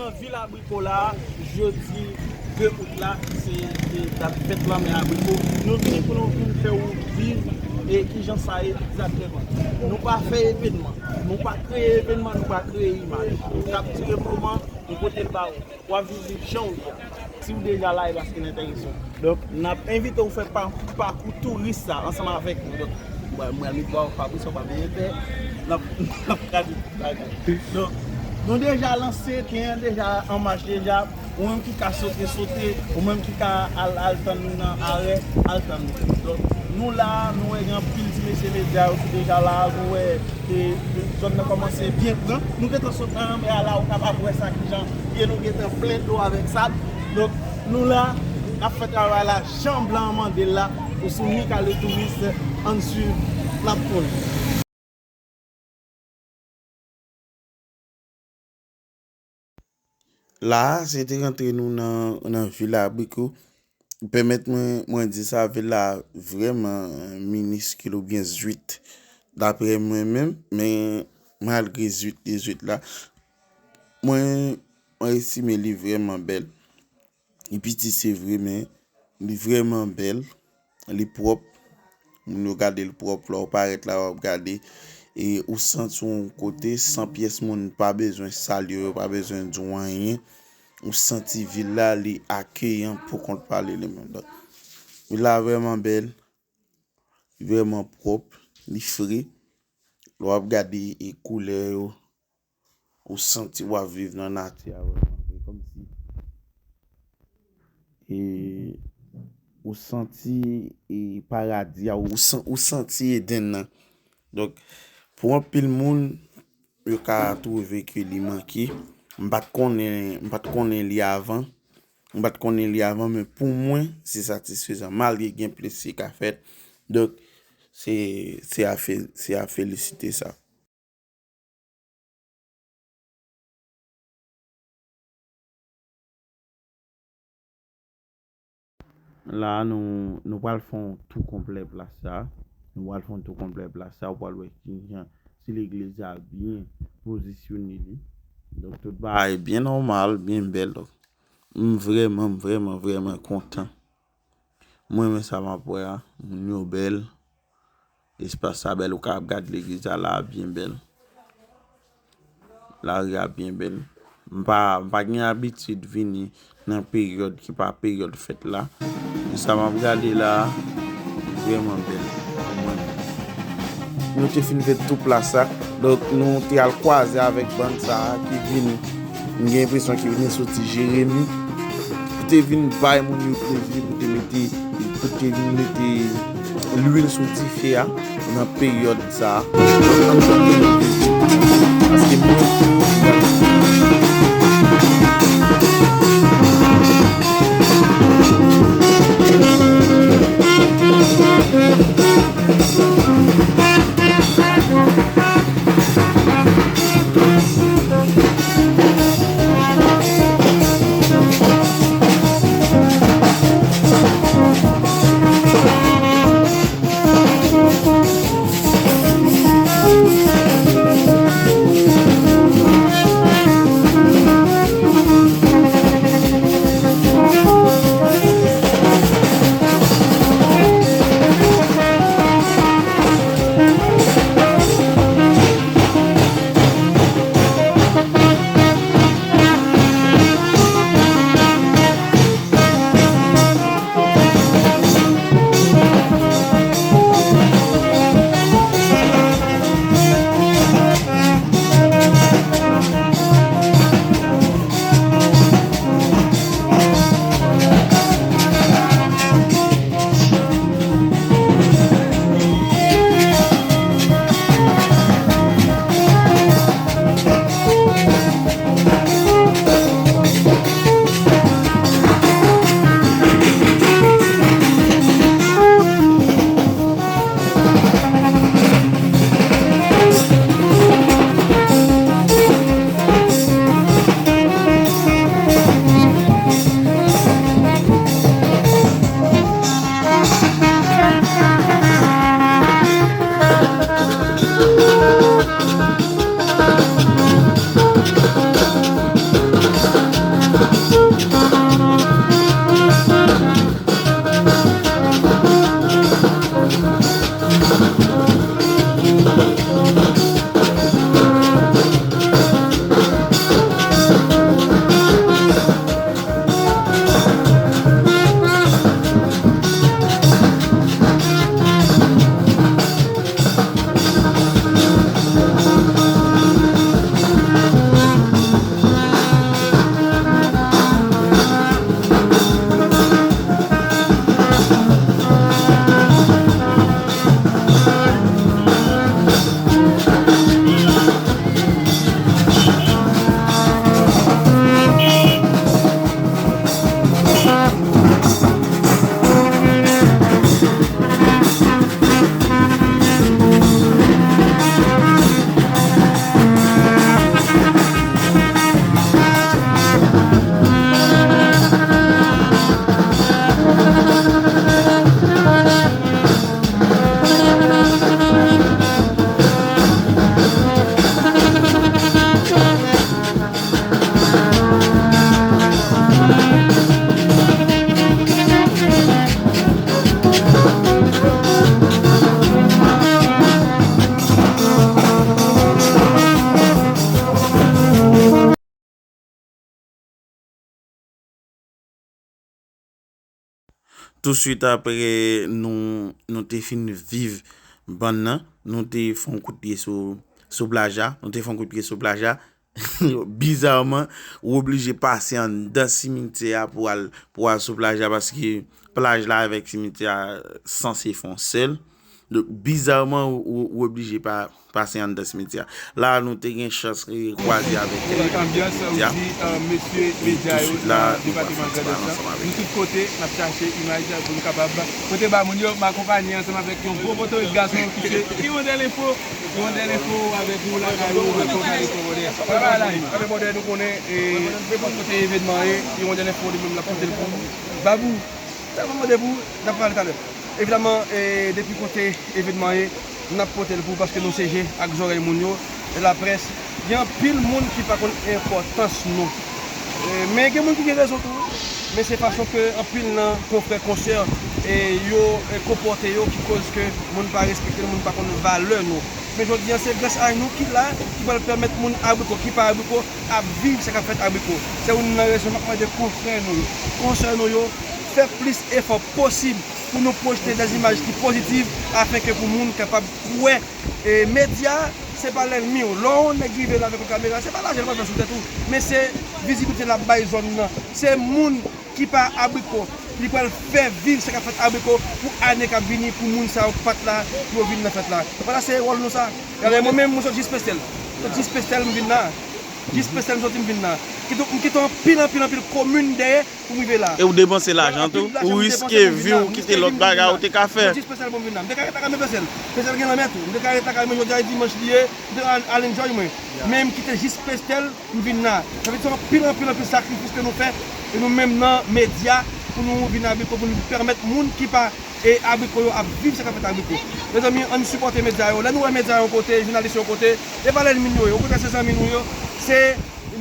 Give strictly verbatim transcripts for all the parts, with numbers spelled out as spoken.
Nan vil Abriko la, jodi de out la, se, se dat fèt lanmè Abriko. Nou vini pou nou vin fè w viv e kijan sa ye egzakteman. Nou pa fè evènman, nou pa kreye evènman, nou pa kreye imaj. Nou kaptire moman, nou pote l ba ou. W ap viv li jan w ye a. Si w deja la, e paske l enterese w. Donk, n ap envite w fè pa-, pakou touris sa ansanm avèk nou. Donk, mwen, mwen, met bò Fabrice, w pa byen fè. N ap, n ap gade tout bagay. Donk, nou deja lanse, tren an deja an mach deja. Ou menm ki ka sote, sote. Ou menm ki ka al, al tann nou nan arè, al tann nou. Donk, nou la, nou wè gen anpil ti mesye medya yo ki deja la, nou wè e, e zòn nan kòmanse byen pran. Nou gentan sot nan lanmè a la, ou kapab wè sa kijan pye nou gentan plen dlo avèk sab. Donk, nou la, n ap fè travay la jan blan an mande l la, ou sou Mika le Touriste, ann swiv, n ap tounen. La a, se te rantre nou nan, nan vil Abriko. Pèmèt mwen, mwen di sa, vil la vrèman miniskil oubyen zwit. Daprè mwen menm, men malgre zwit li zwit la, mwen, mwen estime li vrèman bèl. Li piti, se vre, men li vrèman bèl. Li pwòp. Moun yo gade l pwòp, lè w parèt la, w ap gade. E ou santi w yon kote, san pyès moun pa bezwen salye w, yo pa bezwen di w anyen. Ou santi vil la, li akeyan pou kont pa li, li menm. Donk, vil la vrèman bèl, li vrèman pwòp, li fre. Lè w ap gade e koulè yo, ou santi w ap viv nan nati a vrèman. Se kòmsi, e, ou santi, e, paradi a, ou san-, ou santi Edenn nan. Donk, pou anpil moun, yo ka twouve ke li manke. M pa t konnen, m pa t konnen li avan. M pa t konnen li avan, men pou mwen, se satisfezan. Malgre gen plis ki ka fèt. Donk, se, se a fe-, se a felisite sa. La, nou, nou pral fè yon tou konplè plas sa. Nou pral fè yon tou konplè plas sa. Ou pral wè kijan ti legliz la byen pozisyone li. Donk, tout bagay byen nòmal, byen bèl. Donk, m vrèman, m vrèman, vrèman kontan. Mwen renmen sa m ap wè a. Moun yo bèl. Espas la bèl. Ou ka ap gade legliz la, la byen bèl. Lari a byen bèl. M pa, m pa gen abitid vini nan peryòd ki pa peryòd fèt la. Men sa m ap gade la a, li vrèman bèl pou mwen. Nou te fin fè tou plas la. Donk, nou te al kwaze avèk bann sa a ki vin, m gen enpresyon ki vin soti Jeremi, pou te vin bay moun yo plezi, pou te mete, pou te vin mete lwil sou dife a nan peryòd sa a. Donk, ann tann nou, paske mwen, Touswit apre nou, nou te fin viv bann nan, nou te fè yon kout pye sou, sou plaj la. Nou te fè yon kout pye sou plaj la. Bizarman, ou oblije pase anndan simityè a pou al, pou al sou plaj la, paske plaj la avèk simityè a sanse fè yon sèl. Donk, bizarman, ou, ou, ou oblije pa, pase anndan simityè a. La, nou te gen chans, e, kwaze avèk, e, anbyans, ou di, e, mesye medya yo nan depatman Grandans lan. Nou tout kote, n ap chache imaj pou nou kapab pote ba moun yo. M akonpaye ansanm avèk yon gwo potorik gason ki se Hirondelle Info. Hirondelle Info avèk nou lakay ou, nan Fòkale Fòkale. Travay la, Fòkale Fòkale, nou konnen, e, nenpòt kote evènman ye, Hirondelle Info li menm l ap pote l pou Babou. Sa mwen mande pou, n ap pale talè. Evidaman, e, depi kote evènman ye, n ap pote l pou, paske nou se je ak zòrèy moun yo, e laprès, gen anpil moun ki pa konn enpòtans nou. E, men gen moun ki gen rezon tou, men se fason ke anpil nan konfrè, konsè, e, yo, e, konpòte yo ki koz ke moun pa respekte nou, moun pa konn valè nou. Men jodi a, se gras a nou ki la, ki pral pèmèt moun Abriko, ki pa Abriko, ap viv sa k ap fèt Abriko. Se youn nan rezon m ap mande konfrè nou yo, konsè nou yo, fè plis efò posib pou nou pwojte dè imaj ki pozitiv, afenke pou moun kapab kwè, e, medya se pa lènmi w. Lè yon nèg rive la avèk yon kamera, se pa lajan l pral fè sou tèt ou, men se vizibilite l ap bay zòn nan. Se moun ki pa Abriko, li pral fè viv sa k ap fèt Abriko pou ane k ap vini, pou moun sa yo k pa t la, pou yo vin nan fèt la. Vwala, se wòl nou sa. Gade, mwen menm, mwen sot jis Pestèl. Sot jis Pestèl, m vin la. Jis Pestèl, m soti, m vin la. Kite, m kite anpil, anpil, anpil komin dèyè pou m rive la. E ou depanse lajan tou? Ou riske vi w, kite lòt bagay ou te ka fè. Jis Pestèl pou m vin la. M te ka ret lakay mwen Pestèl. Pestèl gen lanmè tou. M te ka ret lakay mwen, jodi a dimanch li ye, m te al, al enjoy mwen. Men m kite jis Pestèl, m vin la. Sa vle di se anpil, anpil, anpil sakrifis ke nou fè, e nou menm nan medya, pou nou vin Abriko, pou nou pèmèt moun ki pa, e, Abriko yo ap viv sa k ap fèt Abriko. Mezanmi, ann sipòte medya yo. Lè nou wè medya yon kote, jounalis yon kote, e pa lènmi nou yo ye. Okontrè, se zanmi nou yo. Se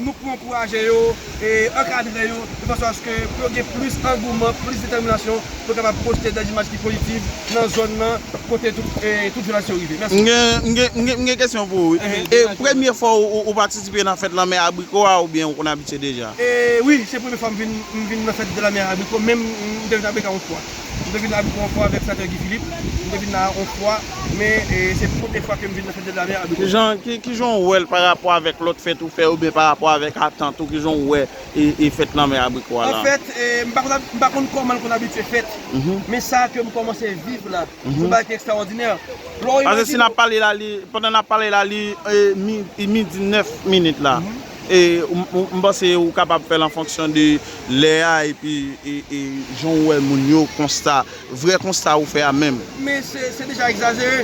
nou k pou ankouraje yo, e, ankadre yo, de fason aske pou yo gen plis angouman, plis detèminasyon, pou yo kapab pwojte dè imaj ki pozitiv nan zòn nan, kote tout, e, tout jounalis yo rive. Mèsi. M gen, m gen, m gen, m gen kesyon pou ou, wi. Ehe. E premye fwa ou, ou, ou patisipe nan fèt lanmè Abriko a, oubyen ou konn abitye deja? E wi, se premye fwa m vin, m vin nan fèt de la mer Abriko, men m, m te vin Abriko yon fwa. M te vin Abriko yon fwa avèk senatè Guy Philippe, m te vin la yon fwa, men, e, se premye fwa ke m vin nan fèt de la mer Abriko. Kijan, ki, kijan w wè l pa rapò avèk lòt fèt ou fè, oubyen pa rapò avèk atant ou, kijan w wè e, e fèt lanmè Abriko a la? Anfèt, e, m pa konn, m pa konn kòman l konn abitye fèt. Mhm. Men sa ke m kòmanse viv la, mhm, se yon bagay ki ekstraòdinè. Lè w imajine. Paske si n ap pale la, li, pandan n ap pale la, li, e, mi-, midi nèf minit la. Mhm. E, m, m, m panse ou kapab fè l an fonksyon de lè a, epi, e, e, jan w wè moun yo, konsta, vrè konsta ou fè a menm. Men se, se deja egzajere.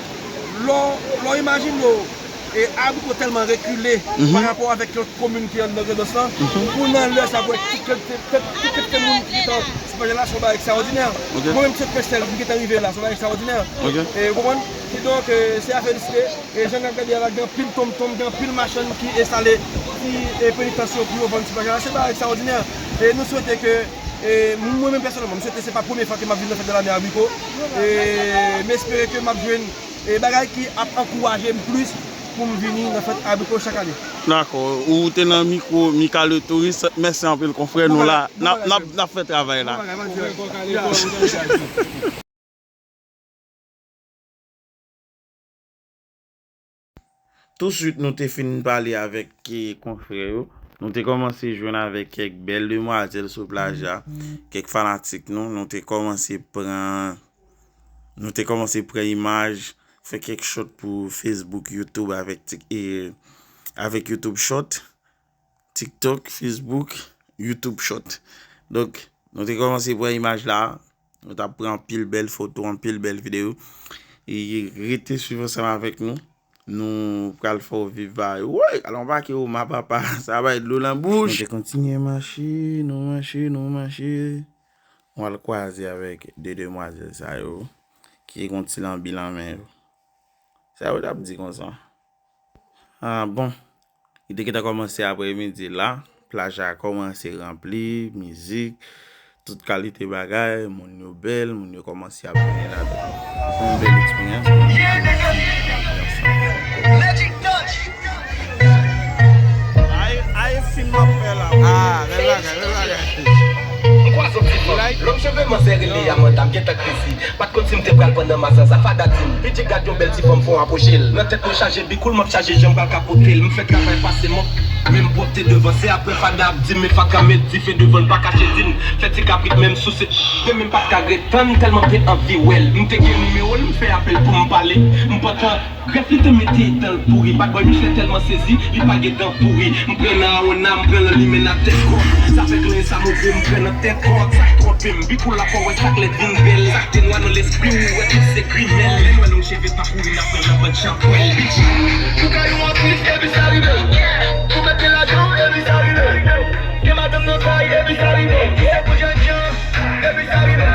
Lè w, lè w imajine w, e, Abriko tèlman rekile, mhm, pa rapò avèk lòt komin ki anndan Grandans lan, mhm, pou nan lè sa, pou wè tout kantite, tout kantite moun ki gentan sou paj la, se yon bagay ekstraòdinè. Ok. Mwen menm, se Pestèl, m gentan rive la, se yon bagay ekstraòdinè. Ok. E, ou konprann? Kidonk, e, se a felisite. E, jan n ap gade a la, gen anpil tonmtonm, gen anpil machann ki enstale ti, e, penitans yo pou yo vann sou paj la. Se yon bagay ekstraòdinè. E nou swete ke, e, mwen menm pèsonèlman, m swete se pa premye fwa ke m ap vin nan fèt de la mer Abriko. E m espere ke m ap jwenn e bagay ki ap ankouraje m plis pou m vini nan fèt Abriko chak ane. Dakò. Ou te nan mikwo Mika le Tourist. Mèsi anpil, konfrè. Nou la, n ap, n ap, n ap fè travay la. Touswit nou te fin pale avèk, e, konfrè yo. Nou te kòmanse jwenn avèk kèk bèl demwazèl sou plaj la, kèk fanatik nou. Nou te kòmanse pran Nou te kòmanse pran imaj, fè kèk shot pou Facebook, YouTube avèk Tik-, e, avèk YouTube Short, TikTok, Facebook, YouTube Short. Donk, nou te kòmanse pran imaj la, nou t ap pran anpil bèl foto, anpil bèl videyo. E rete swiv ansanm avèk nou. Nou pral fè w viv bagay. Woy, alon pake Oma papa, sa bay dlo nan bouch. Nou te kontinye mache, nou mache, nou mache. Nou al kwaze avèk de demwazèl sa yo, ki gen yon ti lanbi nan men yo. Sa yo t ap di konsa. Ah, bon. Li te gentan kòmanse apremidi la, plaj la kòmanse ranpli, mizik, tout kalite bagay, moun yo bèl, moun yo kòmanse ap vini ladan. Se yon bèl eksperyans. Ay, ay, fim m ap fè la. Ah, bèl bagay, bèl bagay. Lòm cheve manzè rele Amanda, m gentan krezi. Pa t konn si m te pral pran nan mazanza, Fada di m. Li di gad yon bèl ti fanm, fò w apwoche l. Nan tèt mwen chaje bikoul, m ap chaje jan m pral kapote l. M fè travay pase mòk, men m pwòpte devan. Se apre Fada ap di m, men Fatra met dife devan l, pa kache di m. Fè ti kabrit, men m souse. Men m pa t ka ret tann, tèlman m te anvi wè l. M te gen nimewo l, m fè apèl pou m pale. M pantan Grèf li te mete dan l pouri. Bad boy Michel tèlman sezi, li pa gen dan pouri. M pran nan awona, m pran nan limen nan tèt kòd. Sa fè grenn sa move, m pran nan tèt kòd. Sa k twonpe m, bikoul la fò wè sa k lèd vin bèl. Sa k te nwa nan lespri w, ou wè tout se grimèl. Lè n wè long cheve pa kouri, n ap pran nan bann chanpwèl. Ou ka yon atis, epi sa rive. Ou mete lajan, epi sa rive. Gen madanm nan kay, epi sa rive. Ou se pou jènjan, epi sa rive.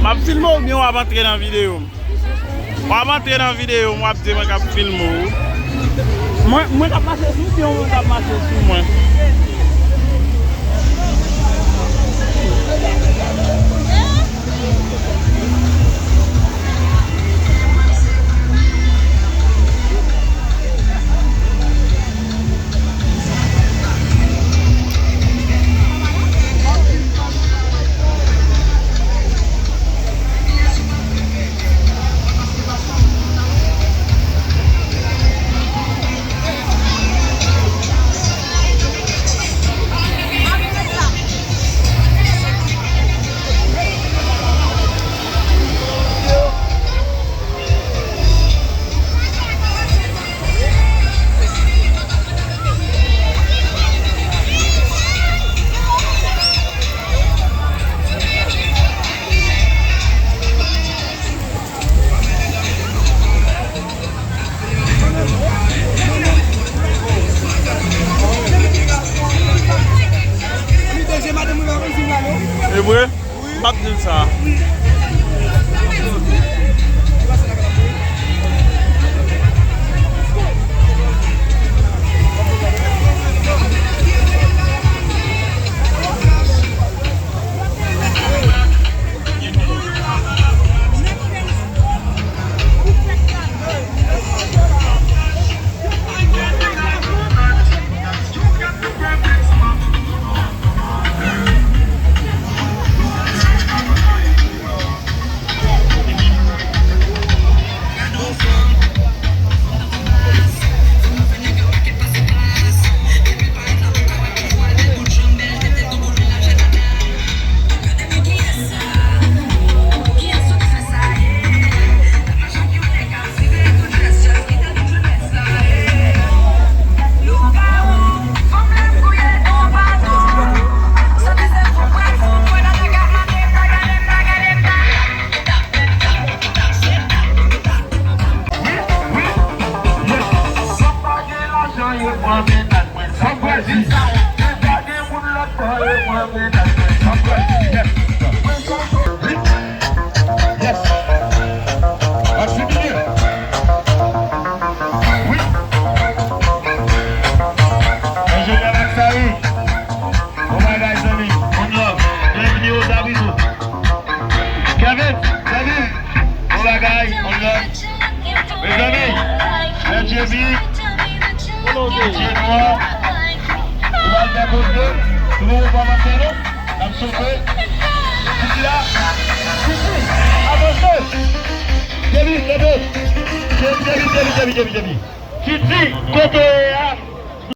M ap filme w oubyen w ap antre nan videyo m? W ap antre nan videyo m, w ap di mwen k ap filme w. Mwen, mwen k ap mache sou w oubyen w k ap mache sou mwen? E vre? M ap di l sa. Epi, Titi nwa, ou pral fè koze, nou poko kòmanse non, n ap sofe. Titi la, Titi, avanse. Demi, kenbe. Demi, demi, demi, demi, demi, demi. Titi, kote